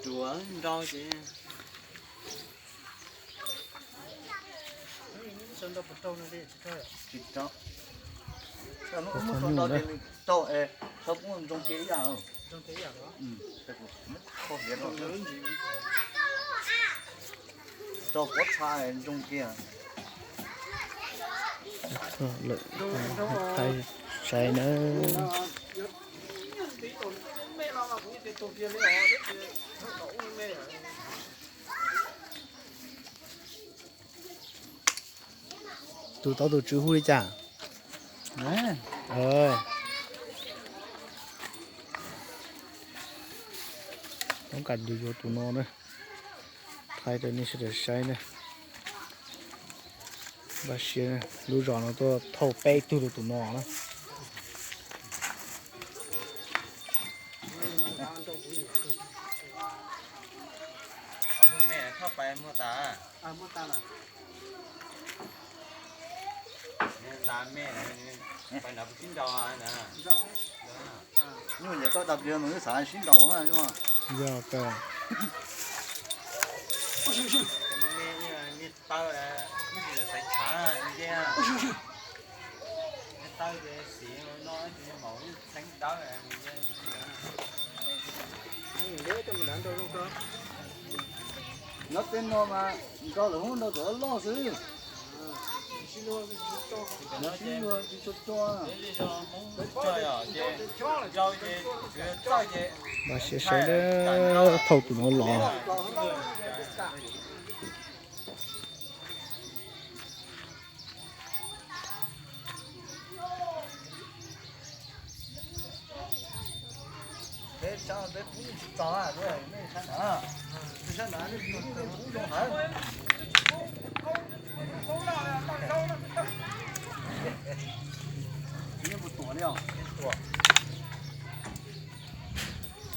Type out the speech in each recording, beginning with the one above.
Ruam nrau ces. Tsis rau. Muab rau nrau ces nws rau es txhob pub ntsoog kiag ib yam. Rau pob txha ntsoog kiag. Lawm, thaij saib na. Tus tau tus tswv hu li cas? Toob Kas yuav tus no na, thaij rau nej sawv daws saib na. Npaj siab, lub zos no tuaj thauj peb tug rau tus no na. Nyuj yog koj dab li no wb xav sib ntaus na. Yog kawg. Nyob tej no mas nrau lawm hub, nrau cov loj xwb. Sib luag tsis tshua tso. Mas siab sawv daws thauj tus no los.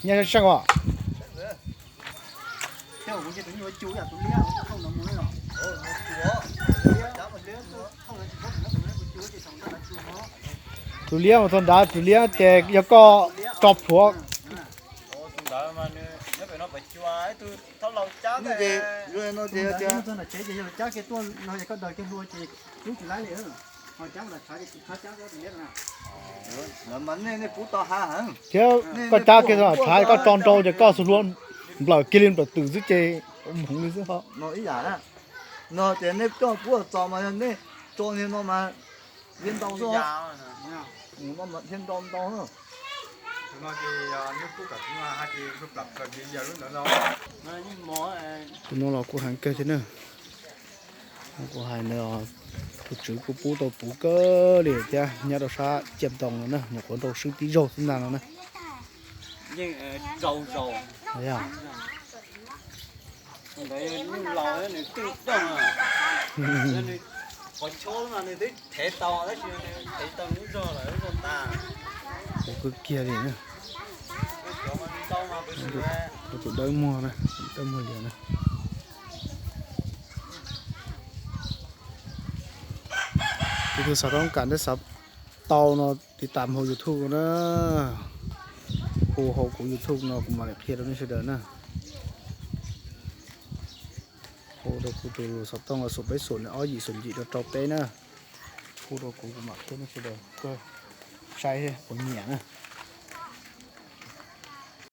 Nyob sab sab os. Tus liab mas thaum nrad, tus liab ces yog koj tso plhuav. Thiab koj cab kiag thav, koj tso nrau ces koj xu hlua nplawm kiag li nplawm twm xwb ces ua moov li xwb ho. No ces nej coj kuv txos mas yog nej tso li no mas thiaj ntau xwb. Thiaj ntau ntau. Tus no los kuj heev kawg thiab na. Kuv hais ntawd, tus tswv kuj pub tau puv kawg li thiab, nyob rau sab Ciaj Ntoo no na, nyuam qhuav nrau swb tib zaug xwb ntag no na. Kuv kawg kiag li na. Tus dawb muag na, dawb muag lias na. Tus twg xav tau kam thiab xav tau no tiv tam hauv YouTube na. Hu hauv kuv YouTube no kuv mam li qhia rau nej sawv daws na. Hu rau kuv tus xov tooj los xoom peb xoom ob yim xoom yim rau rau peb na. Hu rau kuv kuv mam qhia nej sawv daws saib puas nyiam na.